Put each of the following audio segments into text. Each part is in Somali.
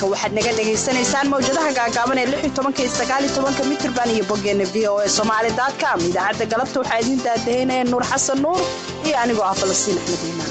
Caalamka waxaad naga dhegaysanaysaan mawjadaha gaagaaban ee 16 iyo 19 mitirban iyo boggeena voasomali.com. Idaacadda galabta waxaa idiin daadaheynaya Nuur Xasan Nuur iyo anigoo ah Falastiin Axmed Iimaan.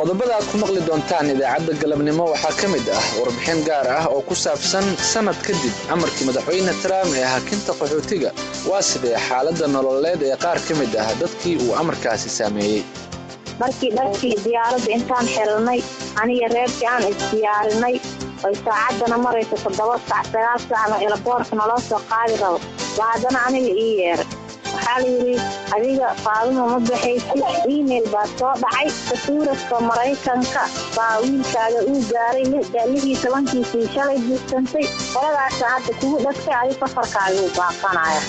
Qodobada aad ku maqli doontaan idaacadda galabnimo waxaa ka mid ah warbixin gaar ah oo ku saabsan sanad kadib amarkii madaxweyne Trump ee hakinta qaxootiga. Waa sidee xaaladda nololeed ee qaar ka mid ah dadkii uu amarkaasi saameeyey? Markii dharkii diyaaradda intaan xiranay, aniga reerkii aan isdiyaarinay, oy saacaddana marayso 7 sac, 9 saacna airportka naloo soo qaadi rabo, waa haddana aniga ii yeeray. Waxaa la yidhi, "Adiga Faaduma ma baxaysid, email baa soo dhacay, safuuradka Maraykanka baa wiilkaaga uu gaaray 16-kiisii shalay buugsantay, qoladaasa hadda kugu dhagtay, adi safarkaaguu baaqanaya."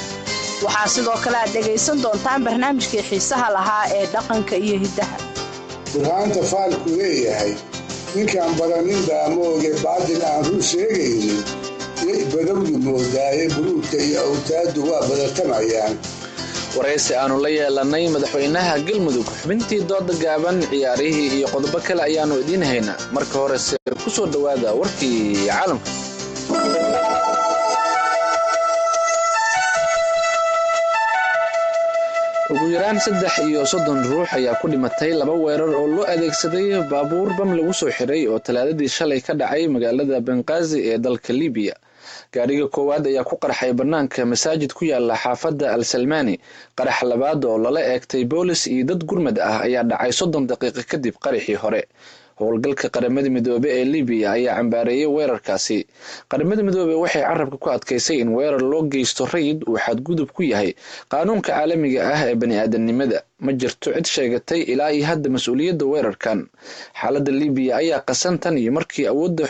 Waxaa sidoo kale aad dhegaysan doontaan barnaamijkii xiisaha lahaa ee dhaqanka iyo hiddaha. Burhaanta faalku leeyahay ninkaan baranin baa mooge, baadil aan run sheegaynin yay badowdu moodaaye, buruudka iyo awtaaddu waa badatamayaan. Waraysi aanu la yeelanay madaxweynaha Galmudug, xubintii dooda gaaban, ciyaarihii iyo qodobo kale ayaannu idiin haynaa. Marka horese ku soo dhowaada warkii caalamka. Ugu yaraan 33 ruux ayaa ku dhimatay laba weerar oo loo adeegsaday baabuur bam lagu soo xiray oo Talaadadii shalay ka dhacay magaalada Benqaazi ee dalka Libiya. Gaadhiga koowaad ayaa ku qarxay banaanka masaajid ku yaala xaafadda Al Salmaani. Qarax labaad oo lala eegtay boolis iyo dad gurmad ah ayaa dhacay 30 daqiiqo kadib qaraxii hore. Howlgalka Qaramada Midoobe ee Libiya ayaa cambaareeyay weerarkaasi. Qaramada Midoobe waxay carabka ku adkaysay in weerar loo geysto rayid uu xadgudub ku yahay qaanuunka caalamiga ah ee bani aadamnimada. Ma jirto cid sheegatay ilaa iyo hadda mas-uuliyadda weerarkan. Xaaladda Libiya ayaa qasan tan iyo markii awoodda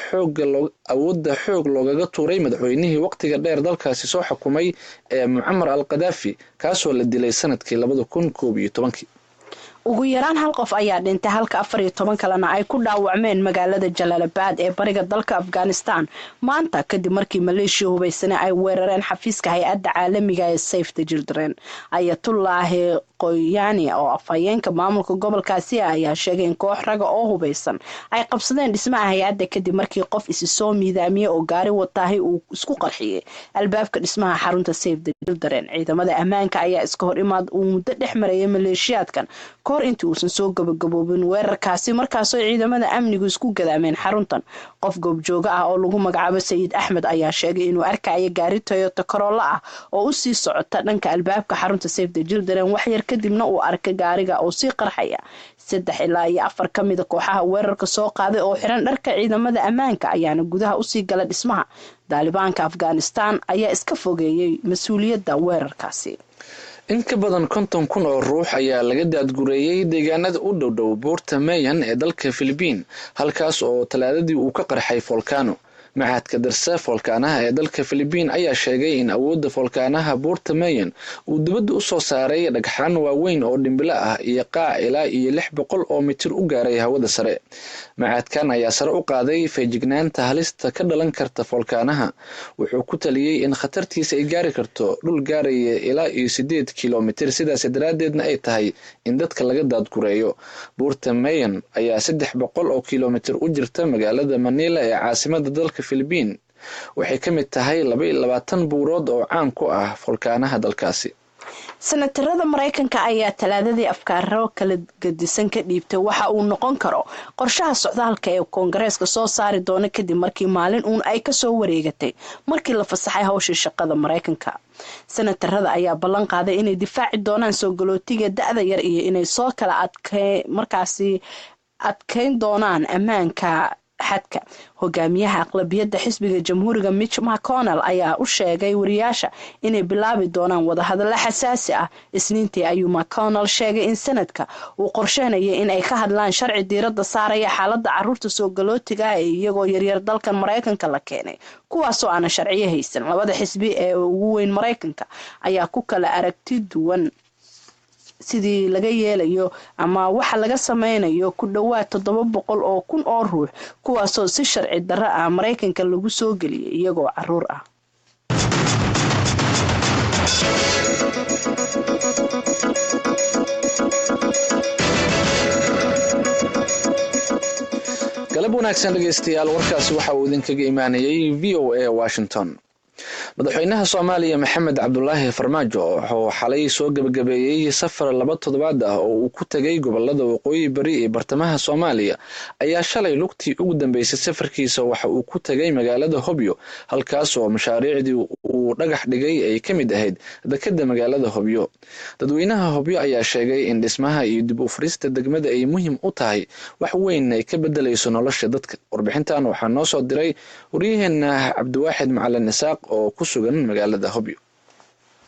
xoog loogaga tuuray madaxweynihii waqtiga dheer dalkaasi soo xukumay ee Mucamar al Qadaafi, kaasoo la dilay sanadkii 2011-kii. Ugu yaraan hal qof ayaa dhintay halka 14 kalena ay ku dhaawacmeen magaalada Jalaalabad ee bariga dalka Afghanistan maanta, kadib markii maleeshiya hubaysane ay weerareen xafiiska hay-adda caalamiga ee Save the Children. Ayatullaahi Qoyani oo afhayeenka maamulka gobolkaasi ah ayaa sheegay in koox raga oo hubaysan ay qabsadeen dhismaha hay-adda, kadib markii qof isi soo miidaamiyey oo gaari wataahi uu isku qarxiyey albaabka dhismaha xarunta Save the Children. Ciidamada ammaanka ayaa iska hor imaad uu muddo dhex marayay maleeshiyaadkan kahor intii uusan soo gabagaboobin weerarkaasi, markaasoo ciidamada amnigu isku gadaameen xaruntan. Qof goobjooga ah oo lagu magacaabo Sayid Axmed ayaa sheegay inuu arkaya gaari Toyota Corolla ah oo usii socota dhanka albaabka xarunta Save the Children, waxyar kadibna uu arkay gaariga oo sii qarxaya. Saddex ilaa iyo afar ka mida kooxaha weerarka soo qaaday oo xiran dharka ciidamada ammaanka ayaana gudaha usii gala dhismaha. Daalibaanka Afghanistan ayaa iska fogeeyey mas-uuliyadda weerarkaasi. In ka badan 50,000 oo ruux ayaa laga daadgureeyey deegaanada u dhowdhow buurta Mayan ee dalka Philibiin, halkaas oo Talaadadii uu ka qarxay foolkaano. Machadka darsa foolkaanaha ee dalka Philibiin ayaa sheegay in awoodda foolkaanaha buurta Mayan uu dibadda usoo saaray dhagxaan waaweyn oo dhimbilo ah iyo qaac ilaa iyo 600 oo mitir u gaaray hawada sare. Machadkan ayaa sare u qaaday feejignaanta halista ka dhalan karta foolkaanaha. Wuxuu ku taliyey in khatartiisa ay gaari karto dhul gaaraya ilaa iyo 8 kilomitir, sidaas daraaddeedna ay tahay in dadka laga daadgureeyo. Buurta Mayan ayaa 300 oo kilomitir u jirta magaalada Manila ee caasimada dalka Philibiin. Waxay ka mid tahay 22 buurood oo caan ku ah foolkaanaha dalkaasi. Senatarada Maraykanka ayaa Talaadadii afkaaro kala gedisan ka dhiibtay waxa uu noqon karo qorshaha socdaalka ee Koongareeska soo saari doono, kadib markii maalin uun ay kasoo wareegatay markii la fasaxay hawshii shaqada Maraykanka. Senatarada ayaa ballan qaaday inay difaaci doonaan soo galootiga da-da yar iyo inay soo kala adke markaasi adkeyn doonaan ammaanka xadka. Hogaamiyaha aqlabiyadda xisbiga Jamhuuriga Mitch McConnell ayaa u sheegay wariyaasha inay bilaabi doonaan wadahadallo xasaasi ah Isniintii. Ayuu McConnell sheegay in Senatka uu qorsheynaya in ay ka hadlaan sharci diiradda saaraya xaaladda caruurta soo galootiga ah ee iyagoo yaryar dalkan Maraykanka la keenay, kuwaasoo aanan sharciyo haysan. Labada xisbi ee ugu weyn Maraykanka ayaa ku kala aragti duwan sidii laga yeelayo ama waxa laga sameynayo ku dhowaad 700,000 oo ruux, kuwaasoo si sharci darro ah Maraykanka lagu soo geliyay iyagoo caruur ah. Galab wanaagsan dhegeystayaal, warkaasi waxa uu idinkaga imaanayay VOA Washington. Madaxweynaha Soomaaliya Maxamed Cabdulaahi Farmaajo wuxuu xalay soo gebagabeeyey safar 2 toddobaad ah oo uu ku tegay gobolada waqooyi bari ee bartamaha Soomaaliya, ayaa shalay lugtii ugu dambeysay safarkiisa waxa uu ku tegay magaalada Hobyo, halkaas oo mashaariicdii uu dhagax dhigay ay ka mid ahayd dekeda magaalada Hobyo. Dadweynaha Hobyo ayaa sheegay in dhismaha iyo dib u furista degmada ay muhiim u tahay, wax weyn ay ka bedelayso nolosha dadka. Warbixintan waxaa noo soo diray waryaheena Cabdiwaaxid Macalin Isaaq oo ku sugan magaalada Hobyo.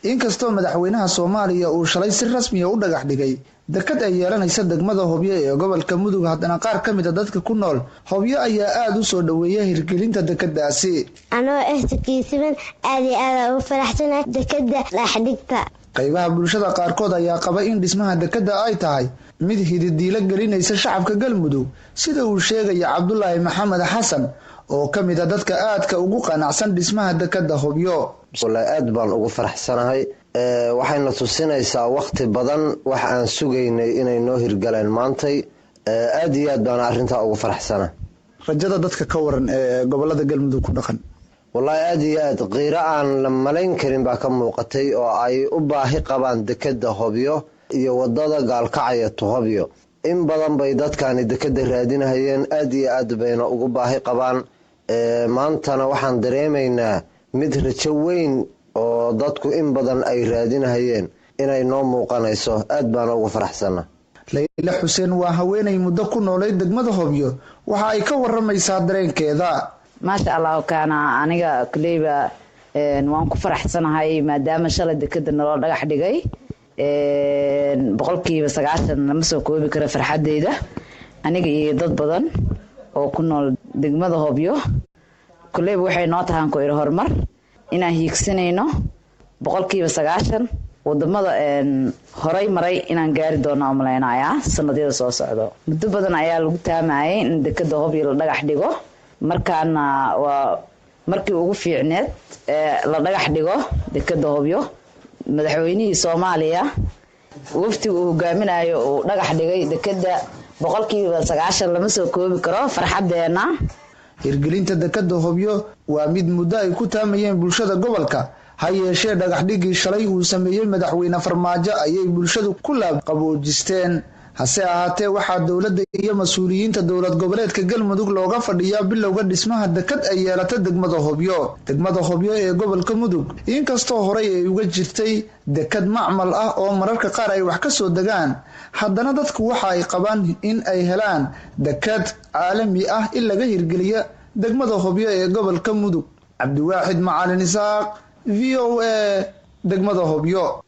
Inkastoo madaxweynaha Soomaaliya uu shalay si rasmiya u dhagax dhigay dekad ay yeelanaysa degmada Hobyo ee gobolka Mudug, haddana qaar ka mid a dadka ku nool Hobyo ayaa aada u soo dhoweeya hirgelinta dekadaasi. Anoo ah sakiisiban, aad iyo aada ugu faraxsanahay dekada dhagaxdhigta. Qaybaha bulshada qaarkood ayaa qaba in dhismaha dekadda ay tahay mid hididiilo gelinaysa shacabka Galmudug, sida uu sheegaya Cabdulaahi Maxamed Xasan oo ka mid a dadka aadka ugu qanacsan dhismaha dekadda Hobyo. Wallaahi, aad baan ugu faraxsanahay. Waxayna tusinaysaa wakhti badan wax aan sugaynay inay noo hirgaleen maantay. Aad iyo aad baan arrintaa ugu faraxsanahay. Rajada dadka ka waran ee gobolada Galmudug ku dhaqan? Wallaahi, aad iyo aad qiiro aan la malayn karin baa ka muuqatay oo ay u baahi qabaan dekadda Hobyo iyo wadada Gaalkacaya to Hobyo. In badan bay dadkani dekadda raadinahayeen, aad iyo aad bayna ugu baahi qabaan. Maantana waxaan dareemaynaa mid rajo weyn oo dadku in badan ay raadinahayeen inay noo muuqanayso. Aad baana ugu faraxsana. Layle Xuseen waa haweenay muddo ku noolay degmada Hobyo. Waxa ay ka waramaysaa dareenkeeda. Maasha Allahu, kaana aniga kuleyba waan ku faraxsanahay maadaama shalay dekada naloo dhagax dhigay. 90% lama soo koobi karo farxadeyda, aniga iyo dad badan oo ku nool degmada Hobyo. Kuleyba waxay noo tahaan ku iri horumar inaan hiigsanayno 90% wadamada horay maray inaan gaari doono umalaynayaa sanadyada soo socdo. Muddo badan ayaa lagu taamayay in dekada Hobyo la dhagax dhigo, markaana waa markii ugu fiicneed ee la dhagax dhigo dekada Hobyo. Madaxweynihii Soomaaliya waftiga uu hogaaminayo uu dhagax dhigay dekada. 90% lama soo koobi karo farxadeena. Hirgelinta dekada Hobyo waa mid muddo ay ku taamayeen bulshada gobolka. Ha yeeshee, dhagaxdhigii shalay uu sameeyey madaxweyne Farmaajo ayay bulshadu ku laab qaboojisteen. Hase ahaatee, waxaa dowladda iyo mas-uuliyiinta dowlad goboleedka Galmudug looga fadhiyaa bilowga dhismaha dekad ay yeelata degmada Hobyo. Degmada Hobyo ee gobolka Mudug, inkastoo horey ay uga jirtay dekad macmal ah oo mararka qaar ay wax ka soo degaan, haddana dadku waxa ay qabaan in ay helaan dekad caalami ah in laga hirgeliya degmada Hobyo ee gobolka Mudug. Cabdiwaaxid Macalin Isaaq, VOA, degmada Hobyo.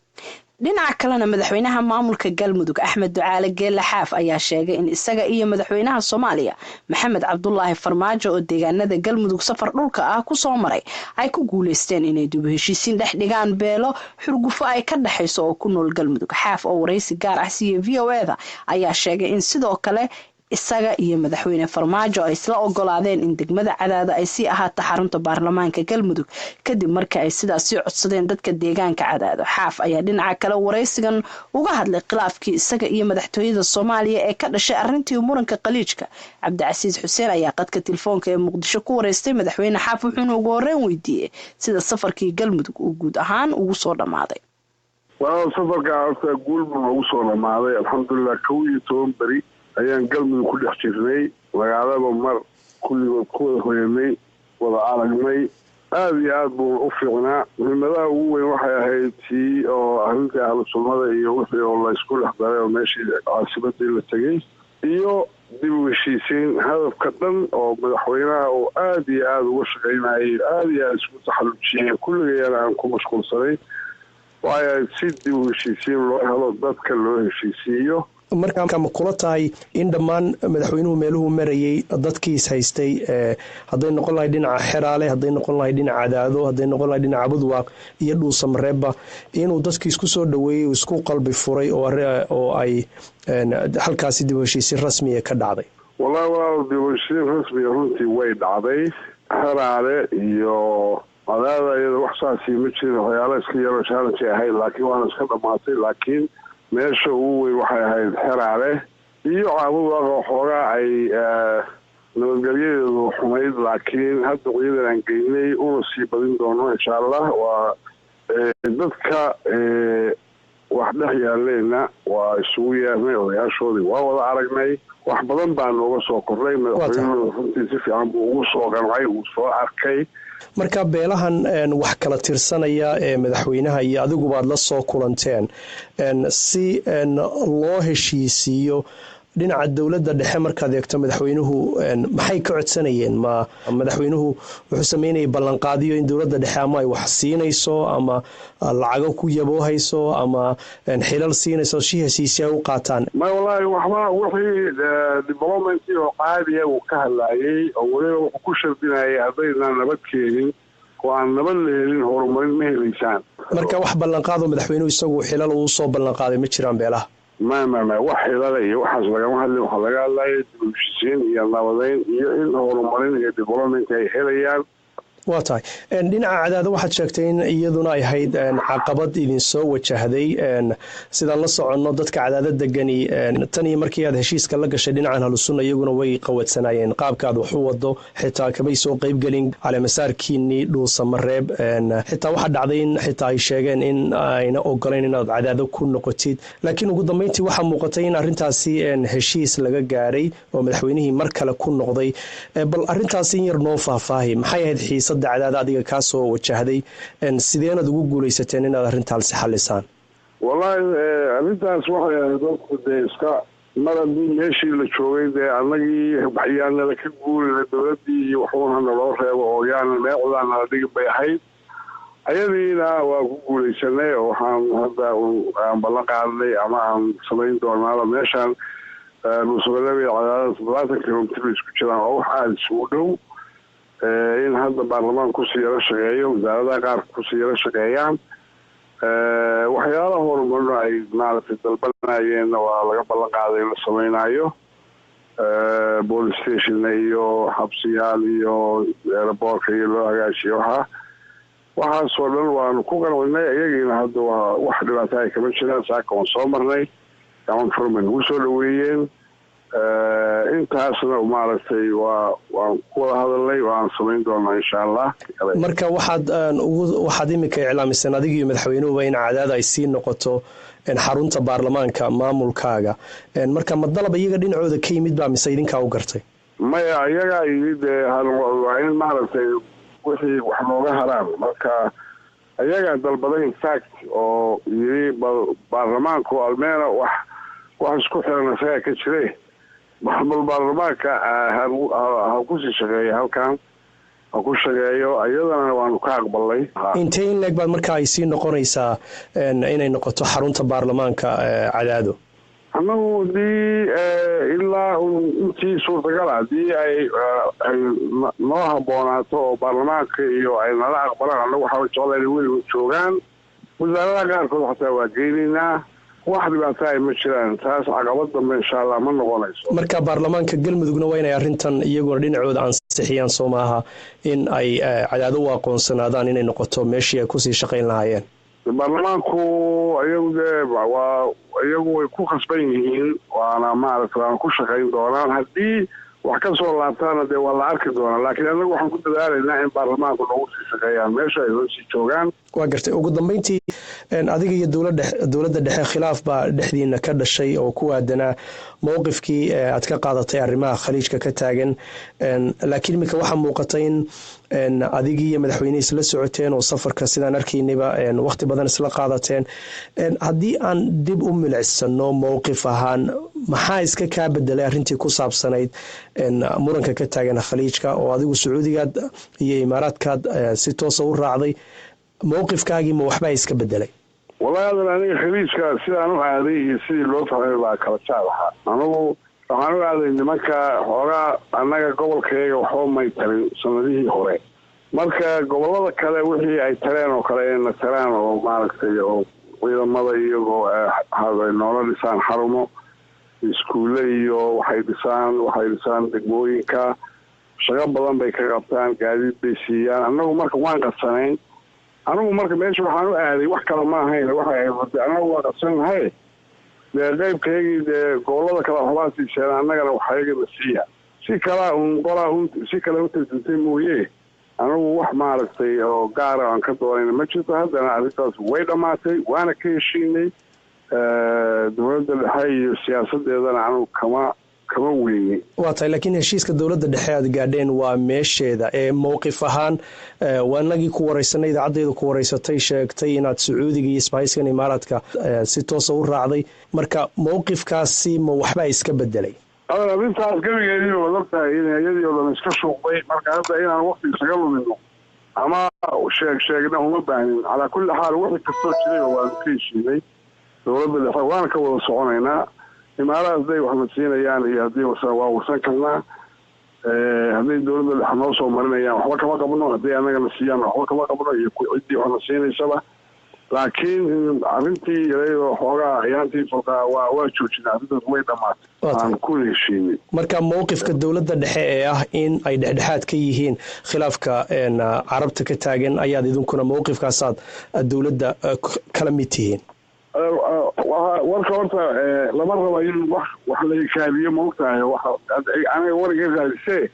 Dhinaca kalena, madaxweynaha maamulka Galmudug Axmed Ducaale Geelle Xaaf ayaa sheegay in isaga iyo madaxweynaha Soomaaliya Maxamed Cabdulaahi Farmaajo oo deegaanada Galmudug safar dhulka ah kusoo maray ay ku guuleysteen inay dib u heshiisiin dhex dhigaan beelo xurgufo ay ka dhexayso oo ku nool Galmudug. Xaaf oo waraysi gaar ah siiyey VOA-da ayaa sheegay in sidoo kale isaga iyo madaxweyne Farmaajo ay isla ogolaadeen in degmada Cadaado ay sii ahaato xarunta baarlamaanka Galmudug, kadib markii ay sidaas sii codsadeen dadka deegaanka Cadaado. Xaaf ayaa dhinaca kale waraysigan uga hadlay khilaafkii isaga iyo madaxtooyada Soomaaliya ee ka dhashay arrintii muranka Qaliijka. Cabdicasiis Xuseen ayaa qadka telefoonka ee Muqdisho ku wareystay madaxweyne Xaaf, wuxuuna ugu horreyn weydiiyey sida safarkii Galmudug uu guud ahaan ugu soo dhammaaday. Walaal, safarka horta guul buu noogu soo dhammaaday, alxamdulilah. 11 beri ayaan Galmudug ku dhex jirnay, magaalaba mar kulligood ku wada hoyanay, wada aragnay. Aada iyo aada buu u fiicnaa. Muhiimadaha ugu weyn waxay ahayd tii oo arrintii Ahlu Sunnada iyo wixii oo laysku dhex daray oo meeshii caasimadii la tegey iyo dib u heshiisiin, hadafka dhan oo madaxweynaha oo aada iyo aada uga shaqaynayay, aada iyo aada isku taxallujiyey, kulligayana aan ku mashquulsanay, waxay ahayd si dib u heshiisiin loo helo, dadka loo heshiisiiyo. Markaa ma kula tahay in dhammaan madaxweynuhu meeluhu marayey dadkiis haystay, hadday noqon lahay dhinaca Xeraale, hadday noqon lahay dhinaca Cadaado, hadday noqon lahay dhinaca Budwaaq iyo Dhuusamareebba, inuu dadkii isku soo dhaweeyey, isku qalbi furay oo ay halkaasi dib u heshiisiin rasmiya ka dhacday? Wallahi walaal, dib u heshiisiin rasmiya runtii way dhacday. Xeraale iyo Cadaada iyada wax saasii ma jirin, waxyaala iska yaroo challenge ahayd, laakiin waana iska dhamaatay. Laakiin meesha ugu weyn waxay ahayd Xeraale iyo Caabudwaaq oo xoogaa ay Nabadgelyadeedu xumayd, laakiin hadda ciidan aan geynay una sii badin doono insha Allah. Waa dadka wax dhex yaaleyna waa isugu yeernay odayaashoodii, waa wada aragnay, wax badan baa nooga soo kordhay. Madaxweynuhu runtii si fiican buu ugu soo qancay, uu soo arkay. Marka beelahan wax kala tirsanaya ee madaxweynaha iyo adigubaad la soo kulanteen si loo heshiisiiyo, dhinaca dowladda dhexe markaad eegto, madaxweynuhu maxay ka codsanayeen? Ma madaxweynuhu wuxuu sameynayay ballanqaadiyo in dowladda dhexe ama ay wax siinayso ama lacago ku yaboohayso ama xilal siinayso si heshiisya u qaataan? May, wallaahi waxba. Wixii development oo caadiya uu ka hadlaayey oo weliba wuxuu ku shardinayay haddaynaan nabad keenin oo aan nabad la helin, horumarin ma helaysaan. Marka wax ballanqaado madaxweynuhu isagu xilal uu soo ballanqaaday ma jiraan beelaha? Ma wax xilala iyo waxaas lagama hadlin. Waxaa laga hadlaya dib u heshiisiin iyo nabadeyn iyo in horumarin iyo development ay helayaan. Waa tahay. Dhinaca Cadaado waxaad sheegtay in iyaduna ay ahayd caqabad idinsoo wajahday. Sidaan la soconno, dadka Cadaado degani tan iyo markii aad heshiiska la gashay dhinacan Ahlusunna, iyaguna way qawadsanaayeen qaabka aad wax u wado. Xitaa kamay soo qeybgelin caleemasaarkiinii Dhuusamareeb. Xitaa waxaa dhacday in xitaa ay sheegeen in ayna ogolayn inaad Cadaado ku noqotid. Laakiin ugu dambeyntii waxaa muuqatay in arrintaasi heshiis laga gaaray oo madaxweynihii mar kale ku noqday. Bal arrintaasi in yar noo faahfaahi. Maxay ahayd xiisada Cadaada adiga kaa soo wajahday? Sideenaad ugu guulaysateen inaad arrintaasi xalisaan? Wallaahi arrintaas waxay ahayd dadku dee iska mar haddii meeshii la joogay, dee annagii yaanala ka guurina dowladdii iyo waxuuna naloo reebo oo yaana meecdaa nala dhigin bay ahayd. Ayadiina waa ku guulaysanay oo waxaan hadda aan ballan qaadnay ama aan samayn doonaaba meeshaan Dhuusamareeb iyo Cadaadada 70 kilomitr bay isku jiraan oo wax aada isugu dhow, in hadda baarlamaan kusii yaro shaqeeyo, wasaaradaha qaar kusii yaro shaqeeyaan, waxyaalaha horumarino ay maaragtay dalbanayeenna waa laga ballan qaaday in la samaynayo, police stationna iyo xabsiyaal iyo airportka iyo loo hagaajiyo. Waxaasoo dhan waanu ku qancinay iyagiina. Hadda waa wax dhibaato ay kama jiraan. Saaka waan soo marnay, gacan furmay nagu soo dhaweeyeen. Intaasna maaragtay waan ku wada hadalnay, waan samayn doonaa insha Allah. Marka waxaad iminka iclaamiseen adiga iyo madaxweynuhuba in Cadaada ay sii noqoto xarunta baarlamaanka maamulkaaga. Marka ma dalab iyaga dhinacooda ka yimid baa mise idinkaa u gartay? Maya, iyagaa yimid. Dee waa in maaragtay wixii wax nooga haraan. Marka iyagaa dalbaday infact oo yiri bal baarlamaanku almeena wax isku xiran isagaa ka jire, bal baarlamaanka ha kusii shaqeeya halkan, ha ku shaqeeyo. Iyadana waanu ka aqbalnay. Intee in leeg baad marka ay sii noqonaysaa inay noqoto xarunta baarlamaanka Cadaado? Annagu hadii ilaa intii suurtagal, haddii ay noo habboonaato oo baarlamaanka iyo ay nala aqbalaan, annagu waxaa jeclaan inay weliba joogaan. Wasaaradaha qaarkood xataa waa geynaynaa. Wax dhibaato ay ma jiraan, taas caqabad dambe insha Allah ma noqonayso. Marka baarlamaanka Galmudugna waa inay arrintan iyaguna dhinacooda ansixiyaan, soo maaha, in ay Cadaado u aqoonsanaadaan inay noqoto meeshii ay kusii shaqayn lahaayeen? Baarlamaanku iyagu dee waa iyagu way ku khasban yihiin, waana maaragta waana ku shaqayn doonaan. Haddii wax ka soo laabtaana dee waa la arki doonaa, laakiin annagu waxaan ku dadaalaynaa in baarlamaanku noogu sii shaqeeyaan meesha ay noo sii joogaan. Waa gartay. Ugu dambeyntii, adiga iyo dowladda dhexe khilaaf baa dhexdiina ka dhashay oo ku aadanaa mowqifkii aad ka qaadatay arrimaha Khaliijka ka taagan. Laakiin iminka waxaa muuqata in adigii iyo madaxweynehi isla socoteen oo safarka sidaan arkaynayba wakhti badan isla qaadateen. Haddii aan dib u milicsano mowqif ahaan, maxaa iska kaa bedelay arrintii ku saabsanayd muranka ka taagan Khaliijka oo adigu Sacuudigaad iyo Imaaraadkaad si toosa u raacday? Mowqifkaagii ma waxbaa iska bedelay? Wallahi adan, aniga Khaliijka sidaan u aaday iyo sidii loo fahmay baa kala jaad ahaa. Anigu waxaan u aaday nimanka xoogaa annaga gobolkayaga waxba may tarin sanadihii hore. Marka gobolada kale wixii ay tareen oo kale inay na taraan oo maaragtay oo ciidamada iyagoo ay noola dhisaan xarumo iskuulle iyo waxay dhisaan degmooyinka, shaqo badan bay ka qabtaan, gaadiid bay siiyaan. Annagu marka waan qadsanayn. Anigu marka meesha waxaan u aaday wax kale ma ahayn, waxay ahayd annagu waa qadsanahay dee qaybkaygii, dee gobolada kale waxbaa siiseen, annagana waxayagana siiya. Si kalaa un qolaa un si kale u tarjuntay mooye, anigu wax maaragtay oo gaara aan ka doonayna ma jirto. Haddana arrintaas way dhammaatay, waana ka heshiinay. Dowladda dhexe iyo siyaasadeedana anigu kama weyni. Waa tahay, laakiin heshiiska dowladda dhexe aad gaadheen waa meesheeda ee mowqif ahaan waa inagii ku wareysanay, idaacaddeeda ku wareysatay, sheegtay inaad Sacuudiga iyo isbahayskan Imaaraadka si toosa u raacday. Marka mowqifkaasi ma waxbaa iska bedelay? Adan, arrintaas gebigeediiba waad ogtahay in iyadii oo dhan iska shuuqday. Marka hadda inaan wakti isaga lumino ama sheeg sheegna uma baahnin. Calaa kulli xaal, wixii kastoo jirayba waanu ka heshiinay dowladda dhexe, waana ka wada soconaynaa. Imaaraad hadday waxna siinayaan iyo haddii waa warsan karnaa. Hadday dowladda dhexe noo soo marinayaan, waxba kama qabno. Hadday annagana siiyaan, waxba kama qabno, iyo ciddii waxna siinaysaba. Laakiin arrintii iyadoo xoogaa ayaantii furqaa waa joojinay. Arrintaas way dhammaatay, aan kuna heshiinay. Marka mowqifka dowladda dhexe ee ah in ay dhexdhexaad ka yihiin khilaafka Carabta ka taagan ayaad idinkuna mowqifkaasaad dowladda kala mid tihiin? Warka horta lama rabo in wax la ikaabiyo, maogtahay? Aniga war iga raadisee.